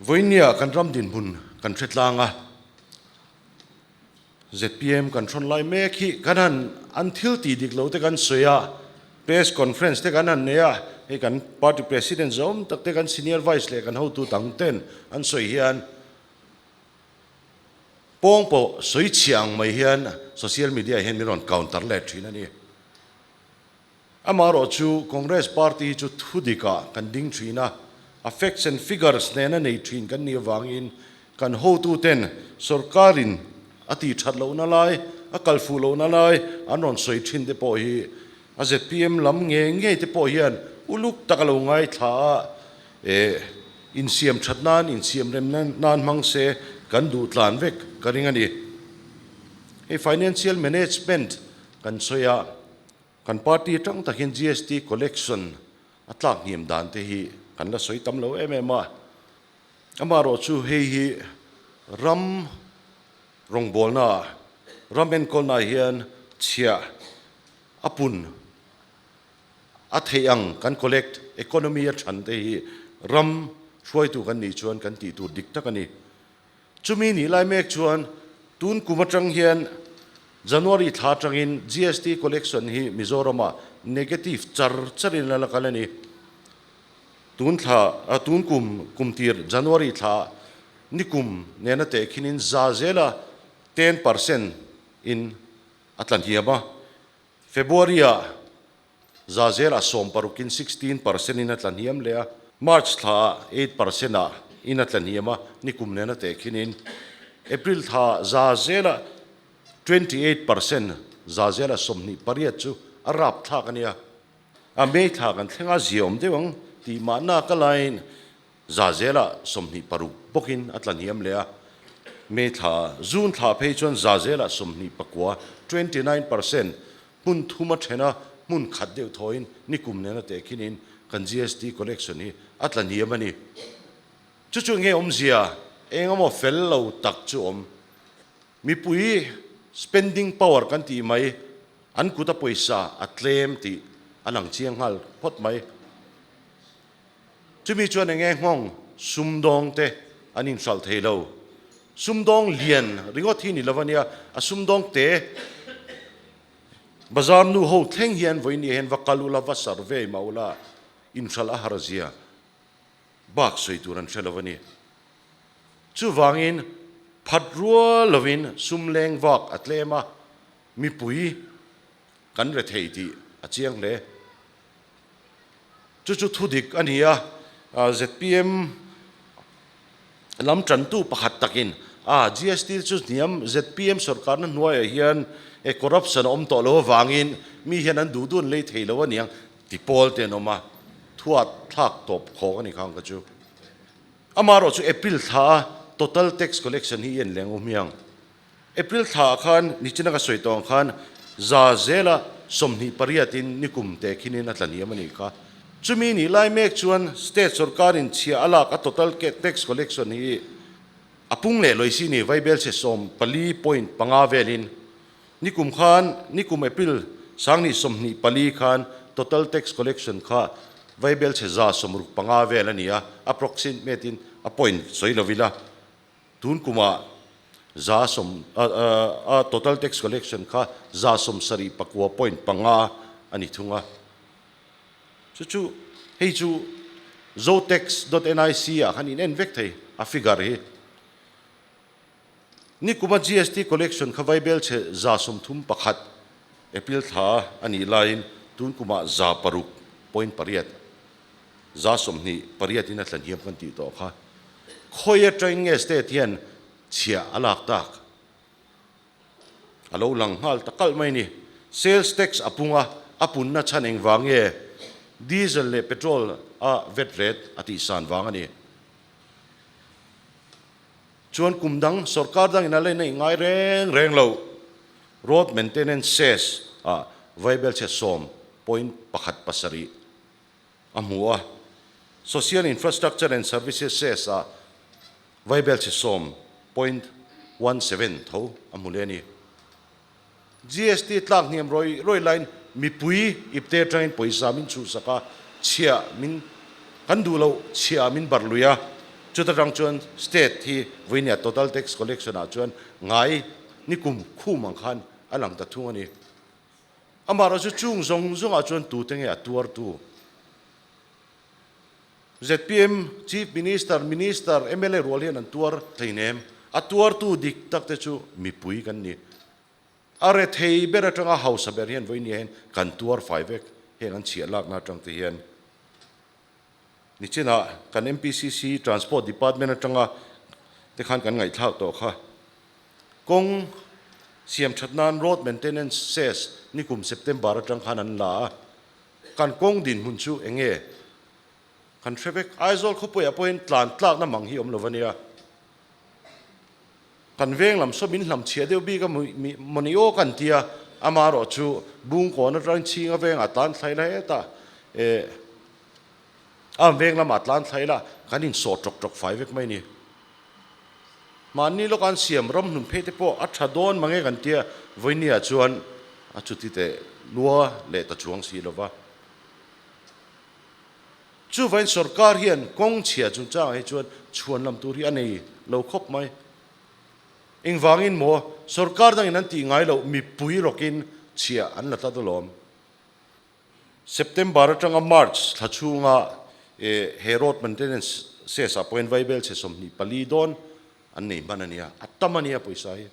Vawinia kan ram dinhmun kan hre tlang a, zpm kan hrawn lai mek hi kan han an thil tih dik lo te kan sawi a, press conference te kan han nei a, hei kan party president zawm tak te kan senior vice leh kan hotu dang ten an sawi hian pawng pawh sawi chhia ang mai hian social media hian min rawn counter let thin a ni. Amaherawh chu Congress party hi chu thu dikah kan ding thin a, a facts and figures nena nei thin kan nih avangin kan hotuten sorkarin a tih that lohna lai, a kal fuh lohna lai an rawn sawi thin te pawh hi a zpm lam ngei ngei te pawh hian uluk tak a lo ngaithla a, eh insiam that nan, insiam rem nan hmang se kan duh tlan vek ka ring a ni. Hei financial management kan sawi a. Kan party atang takin GST collection a tlak hniam dan te hi kan la sawi tam lo em em a. Amaherawh chu hei hi ram rawngbawlna, ram enkawlna hian chhiah a pun a theih ang kan collect economy a than te hi ram hruaitu kan nih chuan kan tih tur dik tak a ni. Chumi nih lai mek chuan tun kum atang hian January thla atangin GST collection hi Mizoramah negative char charin a la kal a ni. Tun thla, tun kum kum tir January thla nikum nena tehkhinin za zela 10% in a tla hniam a, February ah Za zelah sawmparukin 16% in a tla hniam leh a, March thlaah 8% ah in a tla hniam a, nikum nena tehkhinin April thlaah za zelah 28% za zelah 28 chu a rap thlak a nia. A May thla kan thleng a, zia awm deuh ang tih mahna ka laiin za zelah 26 bawkin a tla hniam leh a, May thla, June thla phei chuan za zelah 29, 29%, Hmun thum a then a, hmun khat deuh thawiin nikum nena tehkhinin kan GST collection hi a tla hniam a ni. Chu chu nge awmzia eng emaw fel lo tak chu awm. Mipui spending power kan tih mai, an kuta pawisa a tlem tih a lang chiang nghal phawt mai. Chumi chuan enge nghawng sumdawng te an inhralh thei lo. Sumdawng lian ringawt hi ni lo ania, a sumdawng te bazar nu ho thleng hian vawiin hian va kal ula, va survey mah ula, inhralh a har zia bak sawi tur an hre lo a ni. Chuvangin phat rual lovin sum leng vak a tlem a, mipui kan rethei tih a chiang hle. Chu chu thu dik a ni a, zpm lam tantu pakhat takin a GST chu hniam zpm sorkarna hnuaiah hian e corruption a awm tawh lo avangin mi hian an duh dun lei thei lo aniang ti pawl te an awm a, thuat thlak tawp khawk a ni khang kha chu. Amaherawh chu April thla a total tax collection hi i en leng u hmiang. April thla ah khan nichina ka sawi tawh ang khan za zela 28 in nikum te khinin a tla hniam a nih kha. Chumi nih lai mek chuan state sorkarin chhia a lak a total tax collection hi a pung leh lawi si ni vaibelchhe 14.5 velin nikum khan nikum April 2024 khan total tax collection kha vaibelchhe 165 vel a ni a, approximate in a point sawi lovila. Tun kumah 100 a total tax collection kha 79.5 a ni thung a. Chu chu hei chu zotax dot nic ah khan in en vek thei a figure hi. Nikuma GST collection kha vaibelchhe 31 April thla a nih laiin tun kumah 6.8 28 in a tla hniam kan tih tawh kha. Khawi atangin nge state hian chhiah a lak tak? A lo lang nghal ta kalh mai ni. Sales tax a pung a, a punna chhan engvang nge? Diesel leh petrol a vet ret a tihsan vang a ni. Chuan kum dang sorkar dangin a len a ingai reng reng lo. Road maintenance cess ah vaibelchhe 7.17 a hmu a, Social Infrastructure and Services Cess ah vaibelchhe 7.17 tho a hmu leh a ni. GST tlak hniam rawih rawih laiin mipui ipte atangin pawisa min chhuhsak a, chhiah min kan duh loh chhiah min barh lui a. Chuta tang chuan state hi vawinia total tax collection ah chuan ngai ni kum khum ang khan a lang ta thung a ni. Amaherawhchu chung zawng zawngah chuan tute nge a tuartu? Zpm Chief Minister, Minister, mla rual hian an tuar hleinem. A tuartu dik tak te chu mipui kan ni. A rethei ber atanga hausa ber hian vawinia hian kan tuar fai vek heng an chhiah lakna atang te hian. Nichinah kan MPCC Transport Department atanga te khan kan ngaihthlak tawh kha. Kawng siam that nan Road Maintenance Cess nikum September atang khan an la a. Kan kawng dinhmun chu eng nge? Kan hre vek. Aizawl khawpuiah pawhin tlan tlakna mang hi awm lo va nia. Kan veng lam saw min hlam chhiah deuh bik a mawni aw kan ti a, amaherawh chu Bungkawn atangin Chhinga vengah tlan thlai la hetah eh a veng lamah tlan thlai la kan insawh tawk tawk fai vek mai a ni. Mahni lawk an siam ram hnun phei te pawh a tha dawn mange kan tia vawinia chuan a chuti teh lua leh ta chuang si lova. Chuvain sorkar hian kawng chhia chungchangah hi chuan chhuan lam tur hi a nei lo khawp mai. Engvangin maw sorkar dangin an tih ngai loh mipui rawkin chhia an la tlat alawm. September atanga March thla chhunga he road maintenance cess ah pawhin vaibel chhe 24 dawn an nei hman a nia, a tam a nia pawisa hi.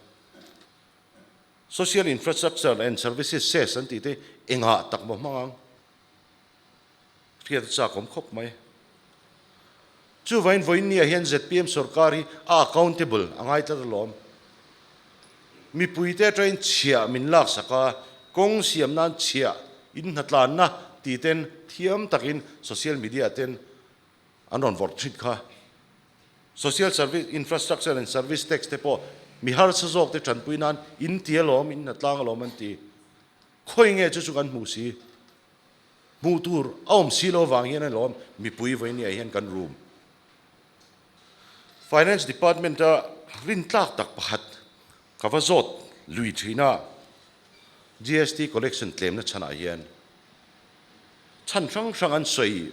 Social infrastructure and services cess an tih te engah tak maw hmang ang? Hriat a chak awm khawp mai. Chuvain vawiinniah hian zpm sorkar hi a accountable a ngai tlat alawm. Mipuite atangin chhiah min laksak a, kawng siam nan chhiah in hnatlanna ti ten thiam takin social media ten an rawn vawrh thin kha. Social service, infrastructure and service tax te pawh mi harsa zawk te tanpui nan in ti alawm, in hnatlang alawm an ti. Khawi nge chu chu kan hmuh si? Hmuh tur a awm si lo vang hian alawm mipui vawinia hian kan room Finance Department a rintlak tak pakhat ka va zawt lui thin a, GST collection tlemna chhanah hian chhan hrang hrang an sawi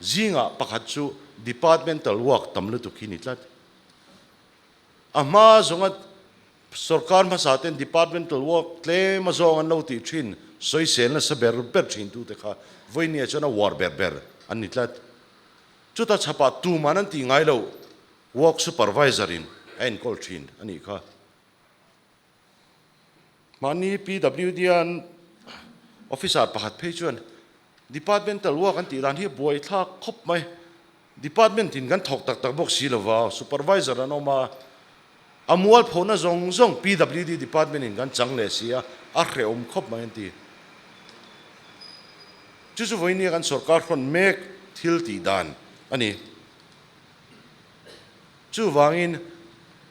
zingah pakhat chu departmental work tam lutuk hi ni tlat. A hma zawnga Sorkar hmasa ten departmental work tlem a zawng an lo tih thin, sawisel nasa ber ber thin tute kha vawinia chuan a uar ber ber an ni tlat. Chuta chhapah tuman an tih ngai loh work supervisor in a enkawl thin a nih kha. Mahni PWD an officer pakhat phei chuan departmental work an tih dan hi a buaithlak khawp mai. Department in kan thawk tak tak bawk si lova, supervisor an awm a, a mualphona zawng zawng PWD department in kan chang leh si a, a hrehawm khawp mai an ti. Chu chu vawinia kan sorkar hrawn mek thil tih dan a ni. Chuvangin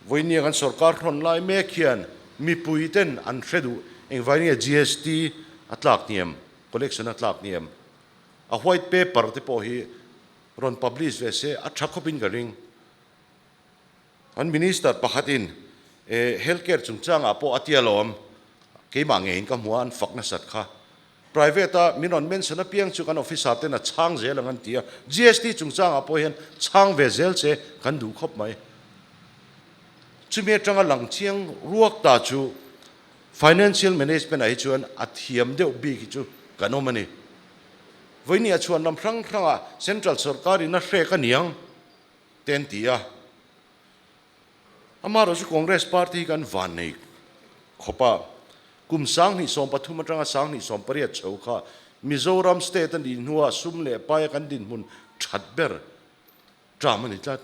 vawinia kan sorkar hrawn lai mek hian mipui ten an hre duh engvainia GST a tlak hniam, collection a tlak hniam. A white paper te pawh hi rawn publish ve se a tha khawpin ka ring. An minister pakhatin health care chungchangah pawh a tia lawm, keimah ngeiin ka hmu a, an fak nasat kha. Private a min rawn mention apiang chu kan officer ten a chhang zel ang an ti a, GST chungchangah pawh hian chhang ve zel che kan duh khawp mai. Chumi atanga lang chiang ruak ta chu Financial management ah hi chuan a thiam deuh bik hi chu kan awm a ni. Vawinia chhuan lam hrang hrangah Central sorkar in a hrek a niang te an ti a. Amaherawhchu Congress party hi kan van nei khawp a, kum 2013 atanga 2018 chho kha Mizoram state a nih hnuah sum leh paia kan dinhmun that ber ṭam a ni tlat.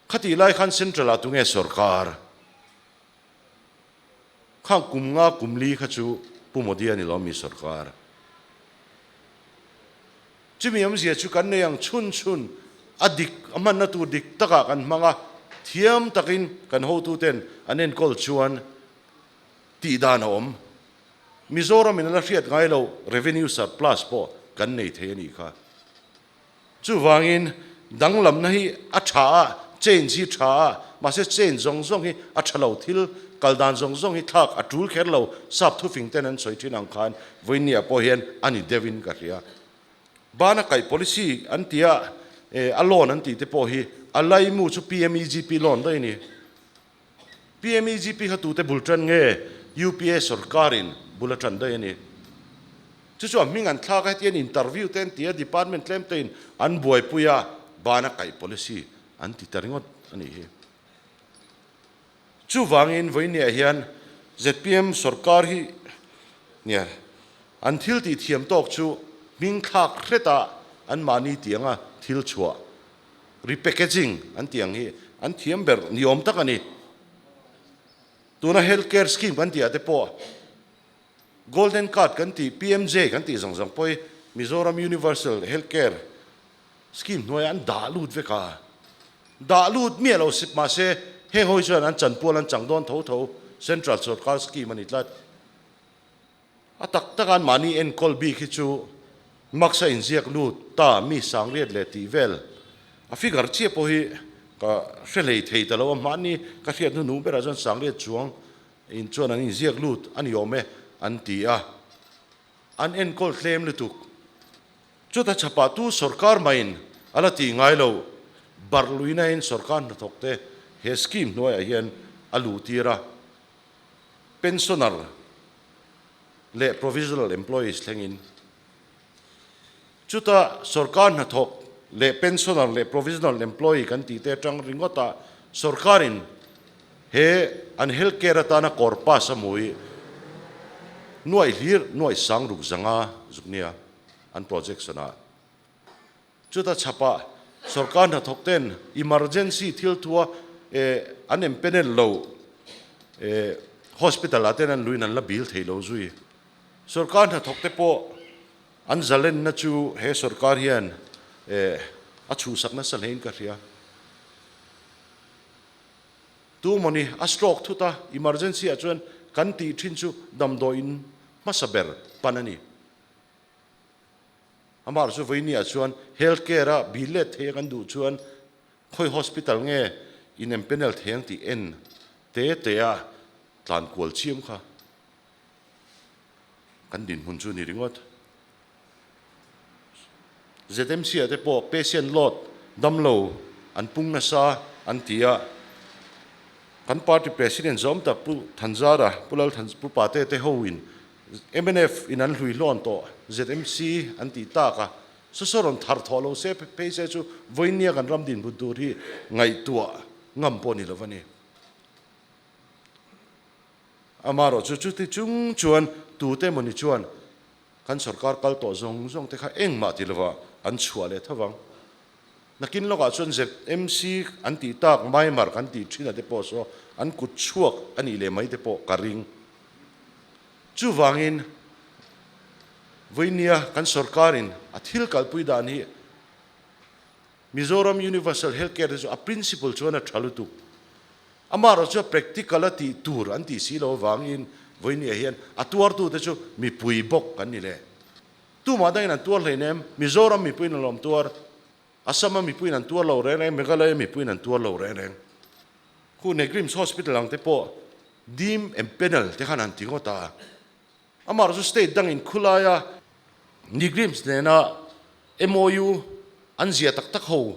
Khatih lai khan Central ah tunge sorkar? Khang kum nga kum li kha chu Pu Modi a ni lo mi sorkar? Chumi awmzia chu kan nei ang chhun chhun a dik a hmanna tur dik takah kan hmang a, thiam takin kan hotuten an enkawl chuan tih dan a awm. Mizoram in a la hriat ngai lo revenue surplus pawh kan nei thei a nih kha. Chuvangin danglamna hi a tha a, change hi tha a, mahse change zawng zawng hi a tha lo, thil kal dan zawng zawng hi thlak a tul kher lo, sap thufing ten an sawi thin ang khan vawinia pawh hian a ni deuhin ka hria. Bana kaih policy an ti a, A loan an tih te pawh hi a laimu chu PMEGP loan daih a ni. PMEGP kha tute bul tan nge UPA sorkarin bul a tan daih a ni. Chu chu a hming an thlak a, hetiang interview te an ti a, department tlem te in an buaipui a, bana kaih policy an ti ta ringawt a nih hi. Chuvangin vawinia hian zpm sorkar hi nia an thil tih thiam tawk chu hming thlak hret a anmahni tianga thil chhuah, repackaging an tih ang hi an thiam ber ni awm tak a ni. Tuna health care scheme kan tih ah te pawh golden card kan tih, PMJ kan tih zawng zawng pawh hi Mizoram Universal Health Care Scheme hnuaiah an dah lut vek a, dah lut miah lo sip mahse heng ho hi chuan an chanpual an chang dawn tho tho, Central Sorkar scheme a ni tlat. A tak taka an mahni enkawl bik hi chu Max a inziak lut ta mi sangriat leh tih vel a figure chiah pawh hi ka hre hlei thei ta lo a, mahni ka hriat hnuhnung berah chuan sangriat chuang in chuan an inziak lut a ni awm e an ti a, an enkawl tlem lutuk. Chuta chhapah tu sorkar maiin a la tih ngai lo, Barhluinain sorkar hnathawkte he scheme hnuaiah hian a luhtir a, pensioner leh provisional employees thlengin. Chuta sorkar hnathawk leh pensioner leh provisional employee kan tihte atang ringawta sorkarin he an health care atana corpus a hmu hi nuaih hlir nuaih sang ruk zanga zuk nia. an projection ah. Chuta chhapah sorkar hnathawk ten emergency thil thua an empanel lo hospital ah ten an luin an la bil thei lo zui. Sorkar hnathawk te pawh an zalenna chu he sorkar hian a chhuhsak nasa hlein ka hria. Tu mawni a stroke thut a, emergency ah chuan kan tih thin chu damdawiin hmasa ber pan a ni. Amah chu vawinia chuan health care a bil let thei a kan duh chuan khawi hospital nge in empanel thei ang tih en te te a tlan kual chiam kha kan dinhmun chu ni ringawt. ZMC ah te pawh patient load damlo an pung nasa an ti a, kan party president zawm tak Pu Thanzara, Pu Lal Than, Pu Pate te ho in Mnf in an hlui hlawn tawh ZMC an tih tak a, saw rawn thar thawh lo se phei se chu vawinia kan ram dinhmun tur hi ngaihtuah ngam pawh ni lo a ni. Amaherawh chu chuti chung chuan tute emawni chuan kan sorkar kal tawh zawng zawng te kha engmah ti lova an chhuah leh tho vang. Nakin lawkah chuan ZMC an tih tak Myanmar kan tih thin a te pawh saw an kut chhuak a nih leh mai te pawh ka ring. Chuvangin vawinia kan sorkarin a thil kalpui dan hi Mizoram Universal Health Care te chu a principle chuan a tha lutuk. Amaherawhchu a practical a tih tur an tih si lo avangin vawinia hian a tuartute chu mipui bawk kan ni le. Tumah dangin an tuar hleinem, Mizoram mipuiin an lawm tuar, Assam-a mipuiin an tuar lo reng reng, Meghalaya mipuiin an tuar lo reng reng. Khu Negrims Hospital ang te pawh dim and panel te khan an ti ngawt a. Amaherawhchu chu state dangin khulaia Negrims nena MOU an ziah tak tak ho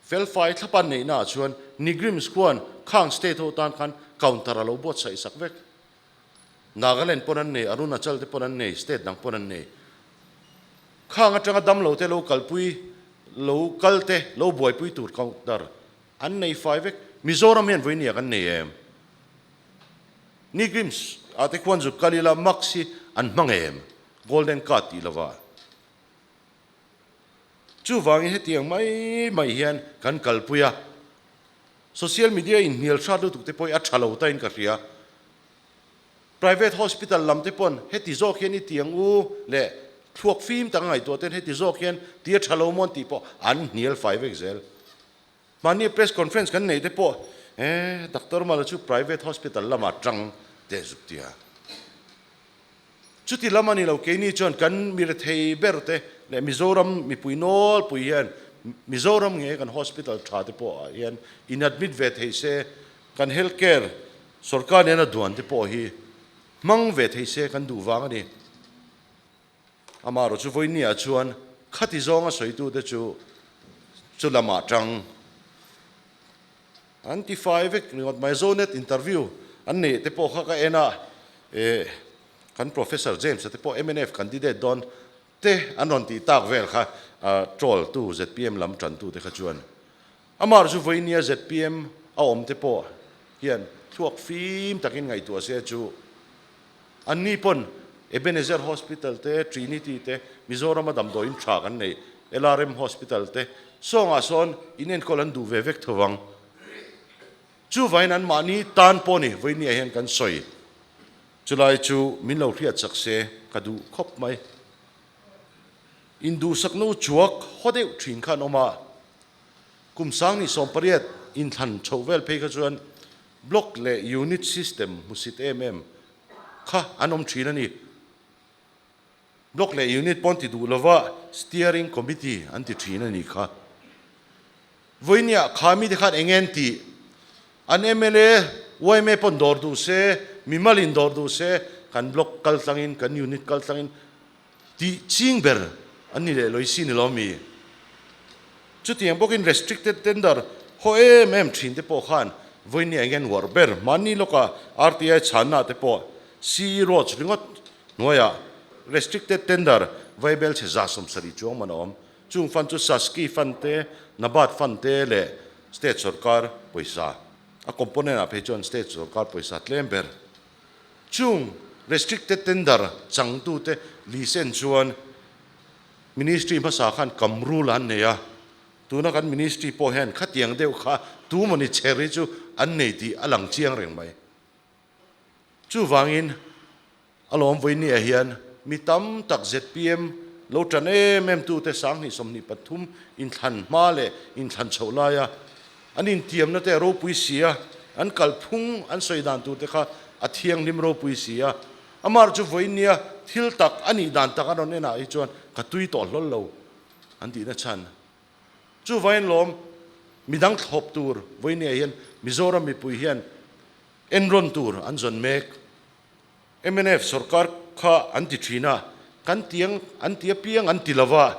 felfai thlapa neihna ah chuan Negrims khuan khang state ho tan khan counter a lo buatsaih sak vek. Nagaland pawn an nei, Arunachal te pawn an nei, state dang pawn an nei. Khang atanga damlo te lo kalpui, lo kal te lo buaipui tur counter an nei fai vek. Mizoram hian vawinia kan nei em? Nigrims ah te khuan zuk kal ila mask hi an hmang em? Golden card tih lova. Chuvangin hetiang mai mai hian kan kalpui a. Social media in hnial hrat lutuk te pawh hi a tha lo ta in ka hria. Private hospital lam te pawn heti zawk hian i tiang u leh thluak fim tak a ngaihtuah ten heti zawk hian ti a tha lo maw an tih pawh an hnial fai vek zel. Mahni press conference kan neih te pawh eh Doctor Mala chu private hospital lamah tang teh zuk tia. Chuti lam a ni lo, keini chuan kan mi rethei ber te leh Mizoram mipui nawlpui hian Mizoram nge kan hospital tha te pawh ah hian in admit ve thei se, kan health care sorkar nena duan te pawh hi hmang ve thei se kan duh vang a ni. Amaherawhchu vawinia chuan khati zawnga sawitute chu. Chu lamah tang an ti fai vek ringawt mai. Zonet interview an neih te pawh kha ka en a, eh kan Professor James-a te pawh mnf candidate dawn te an rawn tih tak vel kha troll tu zpm lam tan tu te kha chuan amah chu vawinia zpm a awm te pawh hian thluak fim takin ngaihtuah se chu anni pawn Ebenezer Hospital te Trinity te Mizorama damdawiin tha kan nei LRM Hospital te sawngah sawn inenkawl an duh ve vek tho vang. Chuvain anmahni tan pawh ni vawinia hian kan sawi. Chulai chu min lo hriat chak se ka duh khawp mai. Induhsak no chuak haw deuh thin kha an awm a, kum sang ni 18 inthlan chhoh vel phei kha chuan block leh unit system hmusit em em kha an awm thin a ni. Block leh unit pawn ti duh lova steering committee an ti thin a ni kha. Vawinia kha mite khan eng nge an tih? An mla, yma pawn dawr duh se, mimalin dawr duh se, kan block kal tlangin, kan unit kal tlangin tih ching ber an ni leh lawisi ni lo mi? Chutiang bawkin restricted tender haw em em thin te pawh khan vawinia eng nge an uar ber? Mahni lawka RTI chhanna te pawh CE Roads ringawt hnuaiah restricted tender vaibel chhe 70 chuang man a awm. Chung fund chu Saski fund te, NABARD fund te leh state sorkar pawisa, a component ah phei chuan state sorkar pawisa tlem ber. Chung restricted tender changtute licence chuan ministry hmasa khan kam rule an nei a, tuna kan ministry pawh hian khatiang deuh kha tumawni chher hi chu an nei tih a lang chiang reng mai. Chuvangin a lawm vawinia hian mi tam tak zpm lo tan em em tute 2023 inthlan hma leh inthlan chhoh laia an intiamna te a ropui si a, an kalphung an sawi dan tur te kha a thianghlim ropui si a. Amah chu vawinia thil tak a nih dan tak a rawn enah hi chuan ka tui tawh hlawl lo an tihna chhan. Chuvangin lawm midang thlawp tur vawinia hian Mizoram mipui hian Enrawn tur an zawn mek. Mnf sorkar kha an ti thin a, kan tiang an ti apiang an ti lo va,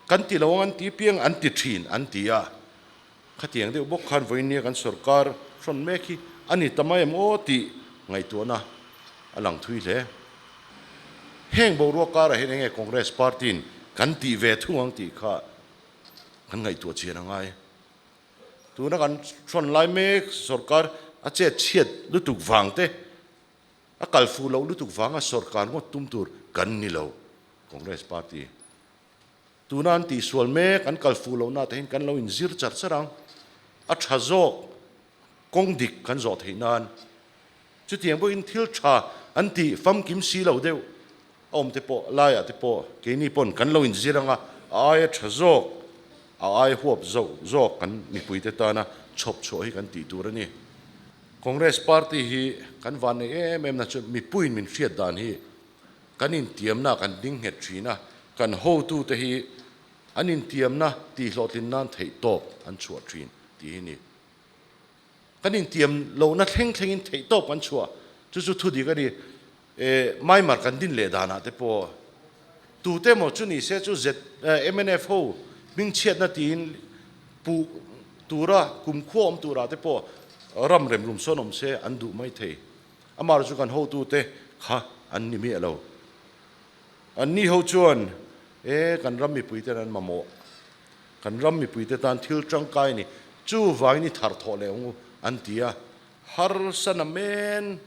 kan ti lo ang an ti apiang an ti thin an ti a. Khatiang deuh bawk khan vawinia kan sorkar hrawn mek hi a ni ta mai em aw tih ngaihtuahna a lang thui hle. Heng boruak karah hian enge Congress party-in kan tih ve thung ang tih kha kan ngaihtuah chian a ngai. Tuna kan hrawn lai mek sorkar a chet chhiat lutuk vang te, a kal fuh loh lutuk vanga sorkar ngawt tum tur kan ni lo, Congress party. Tuna an tihsual mek, an kal fuh lohna te hian kan lo inzir char char ang. A tha zawk kawng dik kan zawh theih nan. Chutiang pawhin thil tha an tih famkim si lo deuh a awm te pawh laiah te pawh keini pawn kan lo inzir anga a aia tha zawk, a aia huap zawk zawk kan mipuite tana chhawp chhuah hi kan tih tur a ni. Congress party hi kan van nei em em na chu mipuiin min hriat dan hi kan intiamna kan ding nghet thin a, kan hotute hi an intiamna tihhlawhtlin nan theih tawp an chhuah thin tih hi a ni. Kan intiam lohna thleng thlengin theihtawp kan chhuah, chu chu thudik a ni. E, Myanmar kan din leh danah te pawh tute emaw chu ni se chu Z, mnf ho hmingchhiatna tiin puh tura kumkhua awm turah te pawh ram rem rum sawn awm se an duh mai thei. Amah chu kan hotute kha an ni miah lo. Anni ho chuan, E, kan ram mipuiten an mamawh. Kan ram mipuite tan thil tangkai a ni. Chuvangin i thar thawh leh ang u, an ti a. Harsa na men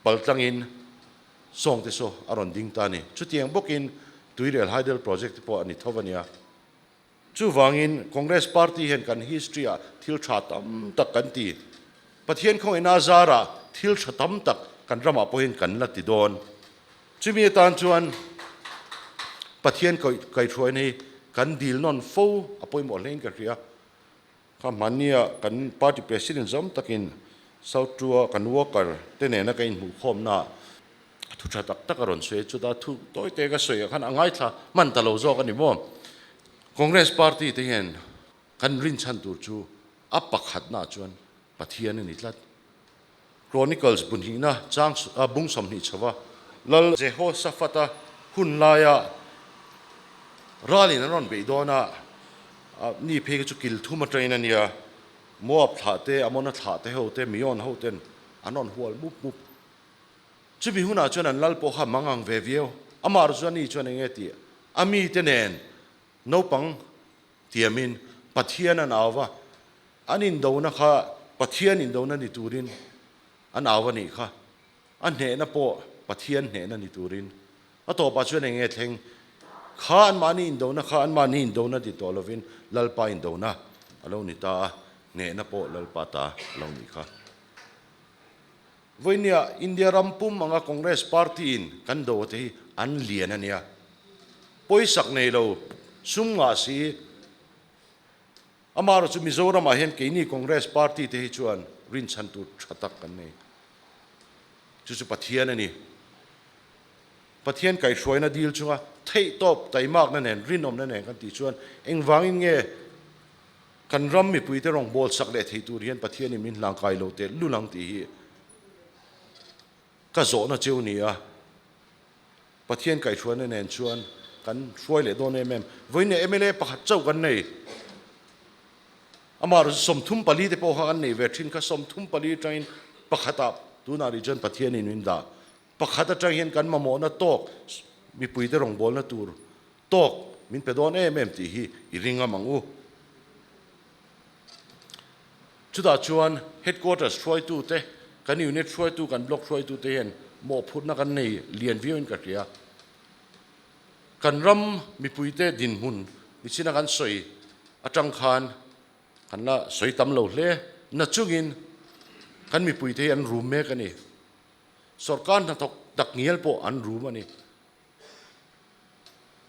paltlangin sawngte saw a rawn ding ta a ni. Chutiang bawkin Tuirial Hydel Project te pawh a ni tho a nia. Chuvangin Congress Party hian kan history ah thil tha tam tak kan ti. Pathian khawngaihna zarah thil tha tam tak kan ramah pawhin kan la ti dawn. Chumi atan chuan Pathian kaihhruaina hi kan dil nawn fo a pawimawh hlein ka hria. Kha hmania kan party president zawm takin South Tua kan worker te nena ka inhmuhkhawmnaah thu tha tak tak a rawn sawi a, chutah thu tawi te ka sawi ah khan a ngaithla hman ta lo zawk a ni maw. Congress party te hian kan rinchhan tur chu a pakhatnaah chuan Pathian a ni tlat. Chronicles bu hnihna chang bung 20 chhova Lal Jehoshaphat-a hun laia ralin an rawn beih dawn a. Ni phei kha chu kil thum atangin a nia. Moab thlah te, Amona thlah te ho te, Mion ho ten an rawn hual mup mup. Chumi hunah chuan an lal pawh kha mang ang ve viau. Amah chu ani chuan eng nge tih a mite nen naupang tiamin Pathian an au va, an indona kha Pathian indona ni turin an au a nih kha. A hnehna pawh Pathian hnehna ni turin. A tawpah chuan eng nge thleng? Kha anmahni indona kha anmahni indona ti tawh lovin Lalpa indona a lo ni ta a, hnehna pawh Lalpa ta a lo nih kha. Vawinia India ram pum anga Congress party in kan do te hi an lian a nia. Pawisak nei lo sum ngah si. Amaherawhchu chu Mizoramah hian keini Congress party te hi chuan rinchhan tur tha tak kan nei. Chu chu Pathian a ni. Pathian kaihhruaina dil chunga theihtawp taimakna nen rinawmna nen kan tih chuan engvangin nge Kan ram mipuite rawngbâwl sak leh thei tur hian Pathianin min hlangkai lo teh lul ang tih hi ka zawhna cheu ni a. Pathian kaihhruaina nen chuan kan hruai leh dawn em em. Vawiin mla pakhat chauh kan nei. Amah erawh chu 34 te pawh kha kan nei ve thin kha 34 atangin pakhatah tunah rih chuan Pathianin min dah. Pakhat atang hian kan mamawhna tawk mipuite rawngbawlna tur Tawk, min pe dawn em em tih hi i ring ngam ang u. Chutah chuan Headquarters hruaitute, kan unit hruaitu, kan block hruaitute hian mawhphurhna kan nei lian viauin ka hria. Kan ram mipuite dinhmun nichina kan sawi atang khan kan la sawi tam lo hle. Na chungin kan mipuite hi an rum mek a ni. Sorkar hnathawk takngial pawh an rum a ni.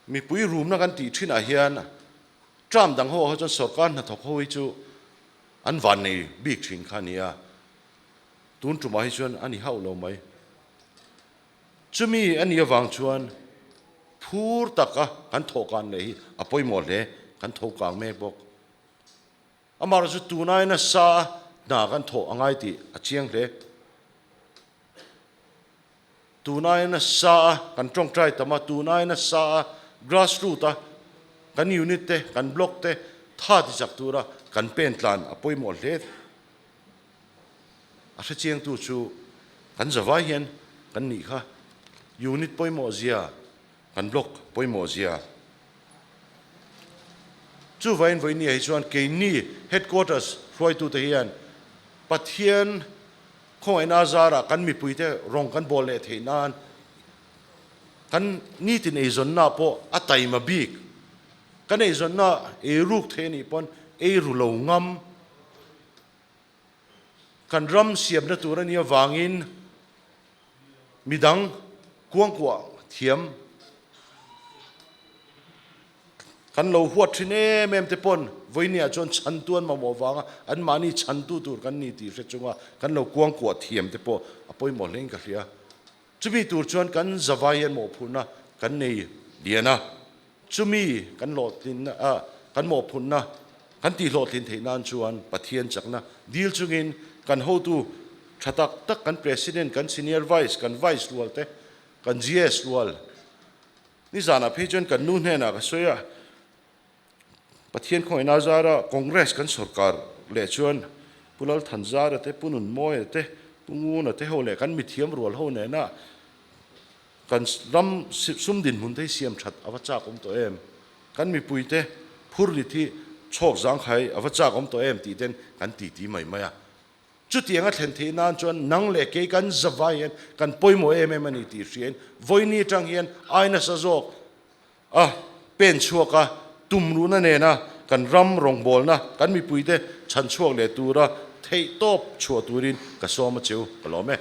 Mipui rumna kan tih thinah hian term dang ho ah chuan sorkar hnathawk ho hi chu an van nei bik thin kha a ni a, tun tumah hi chuan a ni hauh lo mai. Chumi a nih avang chuan phur taka kan thawhkan leh hi a pawimawh hle, kan tho kang mek bawk. Amaherawhchu tunai nasa hna kan thawh a ngai tih a chiang hle. Tunai nasa a kan tawngtai tam a, tunai nasa a grass root a kan unit te, kan block te tha ti chak tura kan pen tlan a pawimawh hle. A hrechiangtu chu kan zavai hian kan nih kha. Unit pawimawh zia, kan block pawimawh zia. Chuvain vawinia hi chuan keini headquarters hruaitute hian Pathian Khawngaihna zarah kan mipuite rawng kan bawl leh theih nan kan nitin eizawnna pawh a taima bik. Kan eizawnna ei ruk thei anih pawn ei ru lo ngam. Kan ram siamna tur ania vangin midang kuangkuah thiam Kan lo huat thin em em te pawn vawinia chuan chhantu an mamawh vanga anmahni chhantu tur kan ni tih hre chunga kan lo kuangkuah thiam te pawh a pawimawh hlein ka hria. Chumi tur chuan kan zavai hian mawhphurhna kan nei lian a, chumi kan hlawhtlinna kan mawhphurhna kan tihhlawhtlin theih nan chuan Pathian chakna dil chungin kan hotu tha tak tak kan President, kan Senior Vice, kan Vice rual te, kan GS rual, Nizanah phei chuan kan nu hnenah ka sawi a, Pathian khawngaihna zara Congress kan sorkar leh chuan Pu Lalthanzara te, Pu Nunmawia te, Pu Nguna te ho leh kan mithiam rual ho nena kan ram sum dinhmun te hi siam that a va chak awm tawh em? Kan mipuite phur rit hi chhawk zangkhai a va chak awm tawh em tih ten kan titi mai mai a. Chutiang a thlen theih nan chuan nang leh kei kan zavai hian kan pawimawh em em a ni tih hriain vawiini atang hian ai nasa zawk a pen chhuak a, tumruhna nena kan ram rawngbawlna kan mipuite chhan chhuak leh tura theihtawp chhuah turin ka sawm a cheu ka lawm e.